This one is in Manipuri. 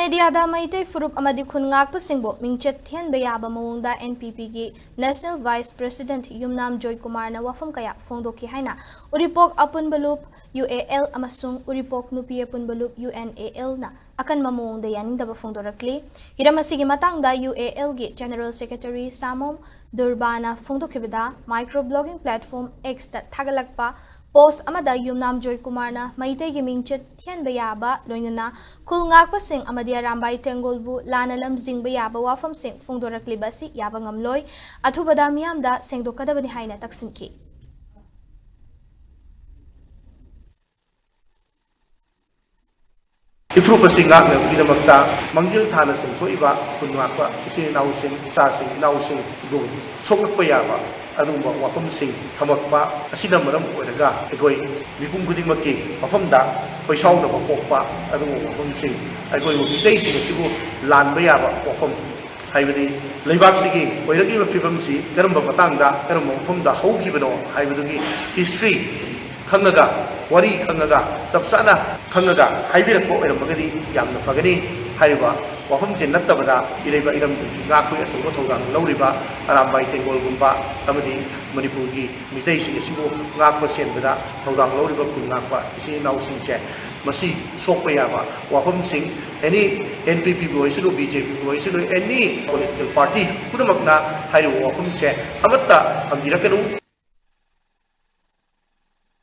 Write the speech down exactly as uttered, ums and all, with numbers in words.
ꯃꯦꯗꯤꯌꯥꯗ ꯃꯩꯇꯩ ꯐꯨꯔꯨꯞ ꯑꯃꯗꯤ ꯈꯨꯟ ꯉꯥꯛꯄꯁꯤꯡꯕꯨ ꯃꯤꯡꯆꯠ ꯊꯤꯍꯟꯕ ꯌꯥꯕ ꯃꯑꯣꯡꯗ N P P ꯒꯤ National Vice President ꯌꯨꯝꯅꯥꯝ ꯖꯣꯏꯀꯨꯃꯥꯔꯅ ꯋꯥꯐꯝ ꯀꯌꯥ ꯐꯣꯡꯗꯣꯛꯈꯤ ꯍꯥꯏꯅ ꯎꯔꯤꯄꯣꯛ ꯑꯄꯨꯟꯕ ꯂꯨꯞ, U A L, ꯑꯃꯁꯨꯡ ꯎꯔꯤꯄꯣꯛ ꯅꯨꯄꯤ ꯑꯄꯨꯟꯕ ꯂꯨꯞ, U N A L, ꯅ ꯑꯀꯟꯕ ꯃꯑꯣꯡꯗ ꯌꯥꯅꯤꯡꯗꯕ ꯐꯣꯡꯗꯣꯔꯛꯂꯤ꯫ ꯍꯤꯔꯝ ꯑꯁꯤꯒꯤ ꯃꯇꯥꯡꯗ U A L ꯒꯤ General Secretary ꯁꯥꯃꯣꯝ ꯗꯨꯔꯕꯥꯅ ꯐꯣꯡꯗꯣꯛꯈꯤꯕꯗ, micro blogging platform X ꯇ ꯊꯥꯒꯠꯂꯛꯄ post ꯑꯃꯗ ꯌꯨꯝꯅꯥꯝ ꯖꯣꯏꯀꯨꯃꯥꯔꯅ ꯃꯩꯇꯩꯒꯤ ꯃꯤꯡꯆꯠ ꯊꯤꯍꯟꯕ ꯌꯥꯕ, ꯂꯣꯏꯅꯅ ꯈꯨꯜ ꯉꯥꯛꯄꯁꯤꯡ ꯑꯃꯗꯤ ꯑꯔꯥꯝꯕꯥꯏ ꯇꯦꯡꯒꯣꯜꯕꯨ ꯂꯥꯟꯅ ꯂꯝꯖꯤꯡꯕ ꯌꯥꯕ ꯋꯥꯐꯝꯁꯤꯡ ꯐꯣꯡꯗꯣꯔꯛꯂꯤꯕ ꯑꯁꯤ ꯌꯥꯕ ꯉꯝꯂꯣꯏ, ꯑꯊꯨꯕꯗ ꯃꯤꯌꯥꯝꯗ ꯁꯦꯡꯗꯣꯛꯀꯗꯕꯅꯤ ꯍꯥꯏꯅ ꯇꯛꯁꯤꯟꯈꯤ꯫ ꯏꯐꯨꯔꯨꯞ ꯑꯁꯤ ꯉꯥꯛꯅꯕꯒꯤꯗꯃꯛꯇ ꯃꯥꯡꯖꯤꯜ ꯊꯥꯅ ꯆꯣꯡꯊꯣꯛꯏꯕ ꯈꯨꯟ ꯉꯥꯛꯄ ꯏꯆꯤꯜ ꯏꯅꯥꯎꯁꯤꯡ, ꯏꯆꯥꯁꯤꯡ, ꯏꯅꯥꯎꯁꯤꯡꯕꯨ ꯁꯣꯛꯂꯛꯄ ꯌꯥꯕ ꯑꯗꯨꯒꯨꯝꯕ ꯋꯥꯐꯝꯁꯤꯡ ꯊꯝꯃꯛꯄ ꯑꯁꯤꯅ ꯃꯔꯝ ꯑꯣꯏꯔꯒ ꯑꯩꯈꯣꯏ ꯃꯤꯄꯨꯝ ꯈꯨꯗꯤꯡꯃꯛꯀꯤ ꯃꯐꯝꯗ ꯈꯣꯏꯁꯥꯎꯅꯕ ꯄꯣꯛꯄ ꯑꯗꯨꯒꯨꯝꯕ ꯋꯥꯐꯝꯁꯤꯡ ꯑꯩꯈꯣꯏꯕꯨ ꯃꯤꯇꯩꯁꯤꯡ ꯑꯁꯤꯕꯨ ꯂꯥꯟꯕ ꯌꯥꯕ ꯋꯥꯐꯝ, ꯍꯥꯏꯕꯗꯤ ꯂꯩꯕꯥꯛꯁꯤꯒꯤ ꯑꯣꯏꯔꯛꯂꯤꯕ ꯐꯤꯕꯝꯁꯤ ꯀꯔꯝꯕ ꯃꯇꯥꯡꯗ ꯀꯔꯝꯕ ꯃꯐꯝꯗ ꯍꯧꯈꯤꯕꯅꯣ ꯍꯥꯏꯕꯗꯨꯒꯤ history ꯈꯪꯉꯒ, ꯋꯥꯔꯤ ꯈꯪꯉꯒ, ꯆꯞ ꯆꯥꯅ ꯈꯪꯉꯒ ꯍꯥꯏꯕꯤꯔꯛꯄ ꯑꯣꯏꯔꯝꯃꯒꯗꯤ ꯌꯥꯝꯅ ꯐꯒꯅꯤ꯫ ꯍꯥꯏꯔꯤꯕ ꯋꯥꯐꯝꯁꯦ ꯅꯠꯇꯕꯗ ꯏꯔꯩꯕ ꯏꯔꯝꯗꯝꯒꯤ ꯉꯥꯛꯄꯒꯤ ꯑꯆꯧꯕ ꯊꯧꯗꯥꯡ ꯂꯧꯔꯤꯕ ꯑꯔꯥꯝꯕꯥꯏ ꯇꯦꯡꯒꯣꯜꯒꯨꯝꯕ ꯑꯃꯗꯤ ꯃꯅꯤꯄꯨꯔꯒꯤ ꯃꯤꯇꯩꯁꯤꯡ ꯑꯁꯤꯕꯨ ꯉꯥꯛꯄ ꯁꯦꯟꯕꯗ ꯊꯧꯗꯥꯡ ꯂꯧꯔꯤꯕ ꯈꯨꯟ ꯉꯥꯛꯄ ꯏꯆꯤꯜ ꯏꯅꯥꯎꯁꯤꯡꯁꯦ ꯃꯁꯤ ꯁꯣꯛꯄ ꯌꯥꯕ ꯋꯥꯐꯝꯁꯤꯡ any N P P ꯕꯨ ꯑꯣꯏꯁꯅꯨ, B J P ꯕꯨ ꯑꯣꯏꯁꯅꯨ, any political party ꯄꯨꯝꯅꯃꯛꯅ ꯍꯥꯏꯔꯤꯕ ꯋꯥꯐꯝꯁꯦ ꯑꯃꯠꯇ ꯊꯝꯕꯤꯔꯛꯀꯅꯨ꯫